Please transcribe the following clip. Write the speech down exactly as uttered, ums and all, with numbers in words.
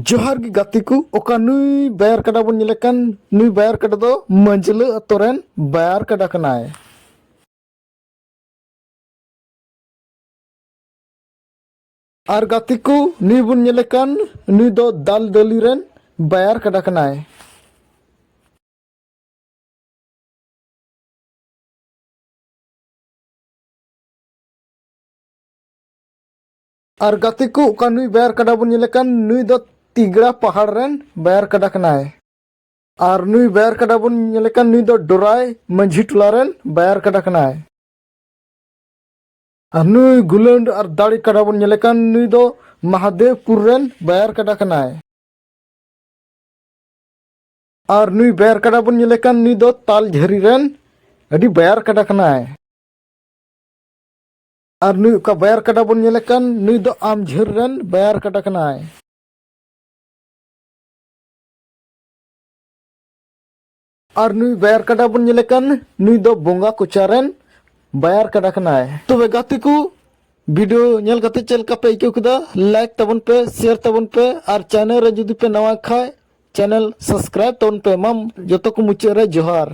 ᱡᱚᱦᱟᱨ ᱜᱮ ᱜᱟᱛᱮ ᱠᱚ, ᱚᱠᱟ ᱱᱩᱭ ᱵᱟᱭᱟᱨ ᱠᱟᱰᱟ ᱵᱚᱱ ᱧᱮᱞᱮ ᱠᱟᱱ, ᱱᱩᱭ ᱵᱟᱭᱟᱨ ᱠᱟᱰᱟ ᱫᱚ ᱢᱟᱹᱡᱽᱞᱟᱹ ᱟᱛᱳ ᱨᱮᱱ ᱵᱟᱭᱟᱨ ᱠᱟᱰᱟ ᱠᱟᱱᱟᱭ᱾ ᱟᱨ ᱜᱟᱛᱮ ᱠᱚ, ᱱᱩᱭ ᱵᱚᱱ ᱧᱮᱞᱮ ᱠᱟᱱ, ᱱᱩᱭ ᱫᱚ ᱫᱟᱞ ᱰᱟᱹᱞᱤ ᱨᱮᱱ ᱵᱟᱭᱟᱨ ᱠᱟᱰᱟ ᱠᱟᱱᱟᱭ᱾ ᱟᱨ ᱜᱟᱛᱮ ᱠᱚ, ᱚᱠᱟ ᱱᱩᱭ ᱵᱟᱭᱟᱨ ᱠᱟᱰᱟ ᱵᱚᱱ ᱧᱮᱞᱮ ᱠᱟᱱ, ᱱᱩᱭ ᱫᱚ ᱛᱤᱜᱲᱟ ᱯᱟᱦᱟᱲ ᱨᱮᱱ ᱵᱟᱭᱟᱨ ᱠᱟᱰᱟ ᱠᱟᱱᱟᱭ᱾ ᱟᱨ ᱱᱩᱭ ᱵᱟᱭᱟᱨ ᱠᱟᱰᱟ ᱵᱚᱱ ᱧᱮᱞᱮ ᱠᱟᱱ, ᱱᱩᱭ ᱫᱚ ᱰᱚᱨᱟᱭ ᱢᱟᱹᱡᱷᱤ ᱴᱚᱞᱟ ᱨᱮᱱ ᱵᱟᱭᱟᱨ ᱠᱟᱰᱟ ᱠᱟᱱᱟᱭ᱾ ᱟᱨ ᱱᱩᱭ ᱜᱩᱞᱟᱹᱱᱰ ᱟᱨ ᱫᱟᱲᱮ ᱠᱟᱰᱟ ᱵᱚᱱ ᱧᱮᱞᱮ ᱠᱟᱱ, ᱱᱩᱭ ᱫᱚ ᱢᱟᱦᱟᱫᱮᱵᱽᱯᱩᱨ ᱨᱮᱱ ᱵᱟᱭᱟᱨ ᱠᱟᱰᱟ ᱠᱟᱱᱟᱭ᱾ ᱟᱨ ᱱᱩᱭ ᱵᱟᱭᱟᱨ ᱠᱟᱰᱟ ᱵᱚᱱ ᱧᱮᱞᱮ ᱠᱟᱱ, ᱱᱩᱭ ᱫᱚ ᱛᱟᱞ ᱡᱷᱟᱹᱨᱤ ᱨᱮᱱ ᱟᱹᱰᱤ ᱵᱟᱭᱟᱨ ᱠᱟᱰᱟ ᱠᱟᱱᱟᱭ᱾ ᱟᱨ ᱱᱩᱭ ᱚᱠᱟ ᱵᱟᱭᱟᱨ ᱠᱟᱰᱟ ᱵᱚᱱ ᱧᱮᱞᱮ ᱠᱟᱱ, ᱱᱩᱭ ᱫᱚ ᱟᱢ ᱡᱷᱟᱹᱨ ᱨᱮᱱ ᱵᱟᱭᱟᱨ ᱠᱟᱰᱟ ᱠᱟᱱᱟᱭ᱾ ᱟᱨ ᱱᱩᱭ ᱵᱟᱭᱟᱨ ᱠᱟᱰᱟ ᱵᱚᱱ ᱧᱮᱞᱮ ᱠᱟᱱ, ᱱᱩᱭ ᱫᱚ ᱵᱚᱸᱜᱟ ᱠᱚᱪᱟ ᱨᱮᱱ ᱵᱟᱭᱟᱨ ᱠᱟᱰᱟ ᱠᱟᱱᱟᱭ᱾ ᱛᱚᱵᱮ ᱜᱟᱛᱮ ᱠᱚ, video ᱧᱮᱞ ᱠᱟᱛᱮ ᱪᱮᱫ ᱞᱮᱠᱟ ᱯᱮ ᱟᱹᱭᱠᱟᱹᱣ ᱠᱮᱫᱟ? Like ᱛᱟᱵᱚᱱ ᱯᱮ, share ᱛᱟᱵᱚᱱ ᱯᱮ, ᱟᱨ channel ᱨᱮ ᱡᱩᱫᱤ ᱯᱮ ᱱᱟᱣᱟ ᱠᱷᱟᱡ, channel subscribe ᱛᱟᱵᱚᱱ ᱯᱮ᱾ ᱢᱟ ᱡᱚᱛᱚ ᱠᱚ ᱢᱩᱪᱟᱹᱫ ᱨᱮ ᱡᱚᱦᱟᱨ᱾